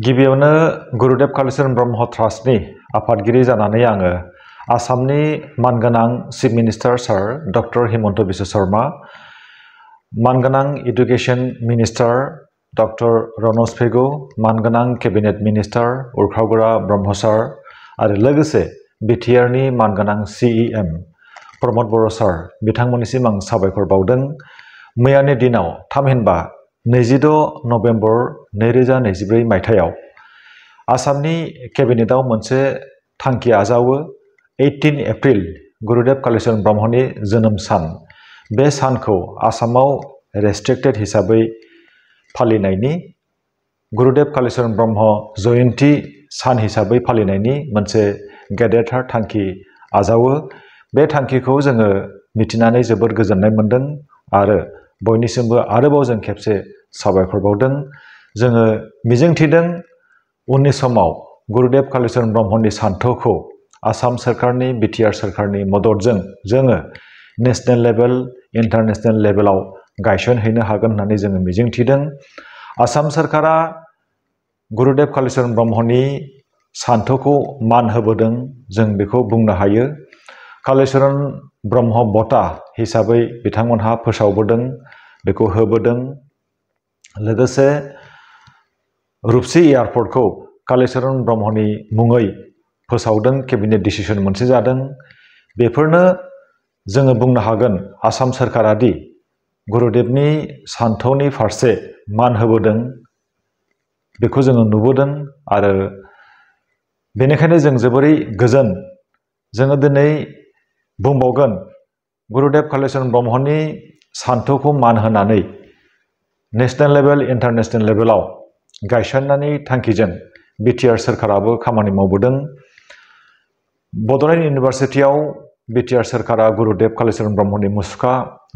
गिबियावनो गुरुदेव कालीचरण ब्रह्म ट्रास्टनि आफादगिरि जानानै आङो आसामनि मानगोनां चिफ मिनिस्टार सार डक्टर हिमन्त बिश्व शर्मा, मानगोनां एडुकेशन मिनिस्टार डक्टर रनज पेगु, मानगोनां केबिनेट मिनिस्टार उरखागुरा ब्रह्म सार आरो लोगोसे बिटिआरनि मानगोनां CEM प्रमद बर' सार बिथांमोननिसिम आं साबायखर बावदों। मैयानि दिनाव थामहिनबा 26 नभेम्बर 2024 मायथाइयाव आसामनि केबिनेटआव मोनसे थांखि आजावो 18 एप्रिल गुरुदेव कालीचरण ब्रह्मनि जोनोम सान। बे सानखौ आसामाव रेस्ट्रिक्टेड हिसाबै फालिनायनि गुरुदेव कालीचरण ब्रह्म जयन्ती सान हिसाबै फालिनायनि मोनसे गेदेरथार थांखि आजावो। बे थांखिखौ जोङो मिथिनानै जोबोद गोजोननाय मोनदों आरो बयनिसिमबो आरोबाव जों खेबसे साबायखर बावदों। जोङो मिजिंथिदों उननि समाव गुरुदेव कालीचरण ब्रह्मनि सान्थौखौ आसाम सरकारनि बिटिआर सरकारनि मददजों जोङो नेशनेल लेभेल इन्टारनेशनेल लेभेलाव गायसनहैनो हागोन होननानै जोङो मिजिंथिदों। आसाम सरकारा गुरुदेव कालीचरण ब्रह्मनि सान्थौखौ मान होबोदों, जों बेखौ बुंनो हायो। कालीचरण ब्रह्म बता हिसाबै बिथांमोनहा फोसावबोदों, बेखौ होबोदों। लोगोसे रुपसी एयारपर्टखौ कालीचरण ब्रह्मनि मुङै फोसावदों, केबिनेट डिसिसन मोनसे जादों। बेफोरनो जोङो बुंनो हागोन आसाम सरकारादि गुरुदेवनि सान्थौनि फारसे मान होबोदों, बेखौ जोङो नुबोदों आरो बेनिखायनो जों जोबोरै गोजोन। जोङो दिनै बुंबावगोन गुरुदेव कालीचरण ब्रह्मनि सान्थौखौ मान होनानै नेशनेल लेभेल इन्टारनेशनेल लेभेलाव गायसननायनि थांखिजों बिटिआर सरकाराबो खामानि मावबोदों। बड'लेण्ड इउनिभारसिटियाव बिटिआर सरकारा गुरुदेव कालीचरण ब्रह्मनि मुसुखा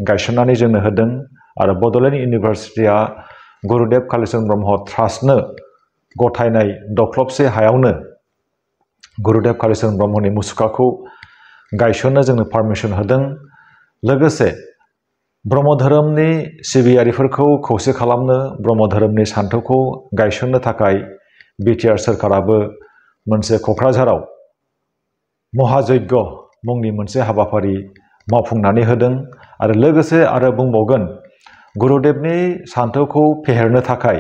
गायसननानै जोंनो होदों आरो बड'लेण्ड इउनिभारसिटिया गुरुदेव कालीचरण ब्रह्म ट्रास्टनो गथायनाय दख्लबसे हायावनो गुरुदेव कालीचरण ब्रह्मनि मुसुखाखौ गायसननो जोंनो पारमिसन होदों। लोगोसे ब्रह्म धोरोमनि सिबियारिफोरखौ खौसे खालामनो, ब्रह्म धोरोमनि सान्थौखौ गायसननो थाखाय बिटिआर सरकाराबो मोनसे क'क्राझाराव महायज्ञ मुंनि मोनसे हाबाफारि मावफुंनानै होदों आरो लोगोसे आरो बुंबावगोन गुरुदेवनि सान्थौखौ फेहेरनो थाखाय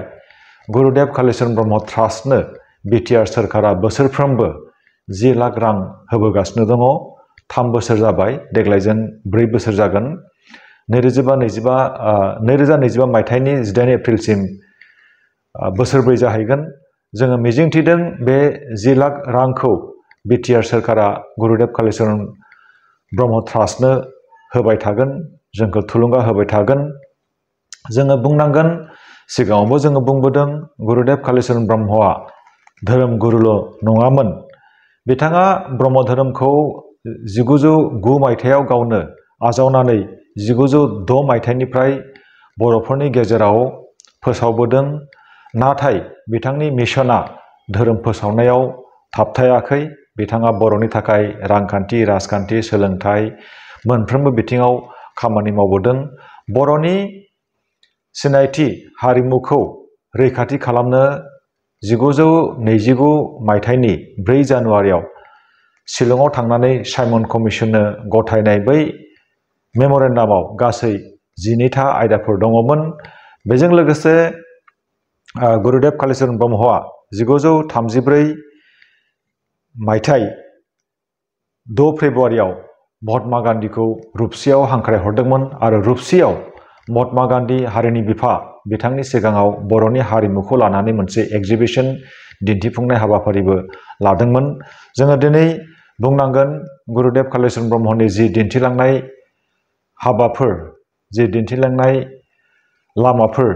गुरुदेव कालीचरण ब्रह्म ट्रास्टनो बिटिआर सरकारा बोसोरफ्रोमबो 10 लाख रां होबोगासिनो दङ। 3 बोसोर जाबाय, देग्लायजों 4 बोसोर जागोन। 2025 मायथाइनि 18 एप्रिलसिम बोसोरब्रै जाहैगोन। जोङो मिजिंथिदों बे 10 लाख रांखौ बिटिआर सरकारा गुरुदेव कालीचरण ब्रह्म ट्रास्टनो होबाय थागोन, जोंखौ थुलुंगा होबाय थागोन। जोङो बुंनांगोन, सिगाङावबो जोङो बुंबोदों गुरुदेव कालीचरण ब्रह्मआ धोरोम गुरुल' नङामोन। बिथाङा ब्रह्म धोरोमखौ 1909 मायथाइयाव गावनो आजावनानै 1906 मायथाइनिफ्राय बर'फोरनि गेजेराव फोसावबोदों। नाथाय बिथांनि मिशना धोरोम फोसावनायाव थाबथायाखै। बिथाङा बर'नि थाखाय रांखान्थि, राजखान्थि, सोलोंथाइ मोनफ्रोमबो बिथिङाव खामानि मावबोदों। बर'नि सिनायथि हारिमुखौ रैखाथि खालामनो 1929 मायथाइनि 4 जानुवारियाव शिलंआव थांनानै साइमन कमिसननो गथायनाय बै मेम'रेन्डामाव गासै 12था आयदाफोर दङमोन। बेजों लोगोसे गुरुदेव कालीचरण ब्रह्मआ 1934 मायथाइ 6 फेब्रुवारियाव महात्मा गान्धीखौ रुपसीयाव हांख्रायहरदोंमोन आरो रुपसीयाव महात्मा गान्धी हारिनि बिफा बिथांनि सिगाङाव बर'नि हारिमुखौ लानानै मोनसे एग्जिबिसन दिन्थिफुंनाय हाबाफारिबो लादोंमोन। जोङो दिनै बुंनांगोन गुरुदेव कालीचरण ब्रह्मनि जि दिन्थिलांनाय हाबाफोर, जि दिन्थिलांनाय लामाफोर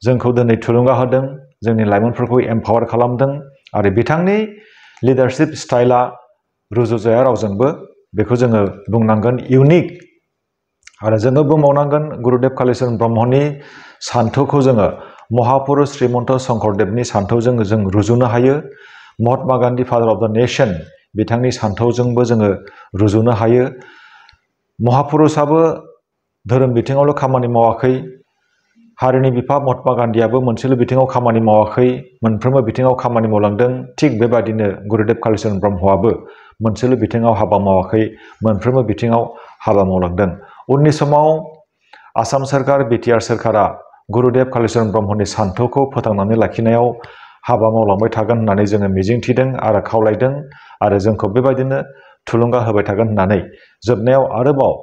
जोंखौ दिनै थुलुंगा होदों, जोंनि लाइमोनफोरखौ एम्पावार खालामदों आरो बिथांनि लिडारशिप स्टाइला रुजुजाया रावजोंबो, बेखौ जोङो बुंनांगोन इउनिक। आरो जोङो बुंबावनांगोन गुरुदेव कालीचरण ब्रह्मनि सान्थौखौ जोङो महापुरुष श्रीमन्त शंकरदेवनि सान्थौजों जों रुजुनो हायो। महात्मा गान्धी फादार अफ द नेशन बिथांनि सान्थौजोंबो जोङो रुजुनो हायो। महापुरुषाबो धोरोम बिथिङावल' खामानि मावाखै, हारिनि बिफा महात्मा गान्धीयाबो मोनसेल' बिथिङाव खामानि मावाखै, मोनफ्रोमबो बिथिङाव खामानि मावलांदों। थिग बेबादिनो गुरुदेब कालीचरण ब्रह्मआबो मोनसेल' बिथिङाव हाबा मावाखै, मोनफ्रोमबो बिथिङाव हाबा मावलांदों। उननि समाव आसाम सोरखार, बिटिआर सोरखारा गुरुदेब कालीचरण ब्रह्मनि सान्थौखौ फोथांनानै लाखिनायाव हाबा मावलांबाय थागोन होननानै जोङो मिजिंथिदों आरो खावलायदों आरो जोंखौ बेबायदिनो थुलुंगा होबाय थागोन होननानै जोबनायाव आरोबाव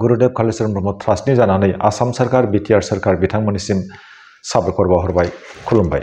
गुरुदेब कालीचरण ब्रह्म ट्रास्टनि जानानै आसाम सोरखार, बिटिआर सोरखार बिथांमोननिसिम साबायखर बावहरबाय, खुलुमबाय।